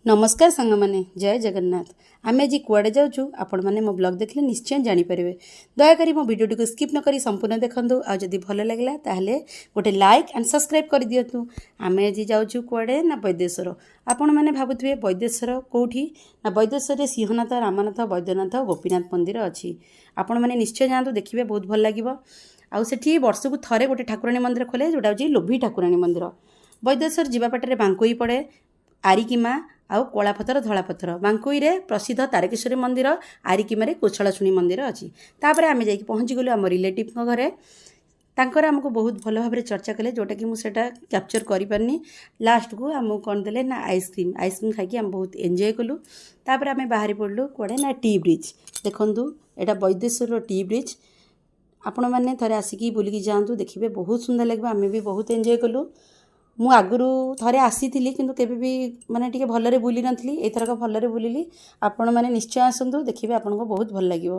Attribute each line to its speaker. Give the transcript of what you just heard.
Speaker 1: ନମସ୍କାର ସାଙ୍ଗମାନେ, ଜୟ ଜଗନ୍ନାଥ। ଆମେ ଆଜି କୁଆଡ଼େ ଯାଉଛୁ, ଆପଣମାନେ ମୋ ବ୍ଲଗ୍ ଦେଖିଲେ ନିଶ୍ଚୟ ଜାଣିପାରିବେ। ଦୟାକରି ମୋ ଭିଡ଼ିଓଟିକୁ ସ୍କିପ୍ ନ କରି ସମ୍ପୂର୍ଣ୍ଣ ଦେଖନ୍ତୁ। ଆଉ ଯଦି ଭଲ ଲାଗିଲା, ତାହେଲେ ଗୋଟେ ଲାଇକ୍ ଆଣ୍ଡ ସବସ୍କ୍ରାଇବ୍ କରିଦିଅନ୍ତୁ। ଆମେ ଆଜି ଯାଉଛୁ କୁଆଡ଼େ ନା ବୈଦେଶ୍ୱର। ଆପଣମାନେ ଭାବୁଥିବେ ବୈଦେଶ୍ୱର କେଉଁଠି ନା ବୈଦେଶ୍ୱରରେ ସିଂହନାଥ, ରାମନାଥ, ବୈଦ୍ୟନାଥ, ଗୋପୀନାଥ ମନ୍ଦିର ଅଛି। ଆପଣମାନେ ନିଶ୍ଚୟ ଯାଆନ୍ତୁ, ଦେଖିବେ, ବହୁତ ଭଲ ଲାଗିବ। ଆଉ ସେଠି ବର୍ଷକୁ ଥରେ ଗୋଟେ ଠାକୁରାଣୀ ମନ୍ଦିର ଖୋଲେ, ଯେଉଁଟା ହେଉଛି ଲୋଭି ଠାକୁରାଣୀ ମନ୍ଦିର। ବୈଦେଶ୍ୱର ଯିବା ବାଟରେ ବାଙ୍କୁଇ ପଡ଼େ, ଆରିକିମା ଆଉ କଳାପଥର, ଧଳାପଥର। ବାଙ୍କୁଇରେ ପ୍ରସିଦ୍ଧ ତାରକେଶ୍ୱରୀ ମନ୍ଦିର, ଆରିକିମାରେ କୋଶଳାଶୁଣୀ ମନ୍ଦିର ଅଛି। ତାପରେ ଆମେ ଯାଇକି ପହଞ୍ଚିଗଲୁ ଆମ ରିଲେଟିଭ୍ଙ୍କ ଘରେ। ତାଙ୍କର ଆମକୁ ବହୁତ ଭଲ ଭାବରେ ଚର୍ଚ୍ଚା କଲେ, ଯେଉଁଟାକି ମୁଁ ସେଇଟା କ୍ୟାପଚର୍ କରିପାରିନି। ଲାଷ୍ଟକୁ ଆମକୁ କ'ଣ ଦେଲେ ନା ଆଇସ୍କ୍ରିମ୍। ଆଇସ୍କ୍ରିମ୍ ଖାଇକି ଆମେ ବହୁତ ଏନ୍ଜୟ କଲୁ। ତାପରେ ଆମେ ବାହାରି ପଡ଼ିଲୁ କୁଆଡ଼େ ନା ଟି ବ୍ରିଜ୍। ଦେଖନ୍ତୁ, ଏଇଟା ବୈଦେଶ୍ୱରର ଟି ବ୍ରିଜ୍। ଆପଣମାନେ ଥରେ ଆସିକି ବୁଲିକି ଯାଆନ୍ତୁ, ଦେଖିବେ ବହୁତ ସୁନ୍ଦର ଲାଗିବ। ଆମେ ବି ବହୁତ ଏନ୍ଜୟ କଲୁ। ମୁଁ ଆଗରୁ ଥରେ ଆସିଥିଲି, କିନ୍ତୁ କେବେ ବି ମାନେ ଟିକେ ଭଲରେ ବୁଲି ନଥିଲି। ଏଇଥରକ ଭଲରେ ବୁଲିଲି। ଆପଣମାନେ ନିଶ୍ଚୟ ଆସନ୍ତୁ, ଦେଖିବେ ଆପଣଙ୍କୁ ବହୁତ ଭଲ ଲାଗିବ।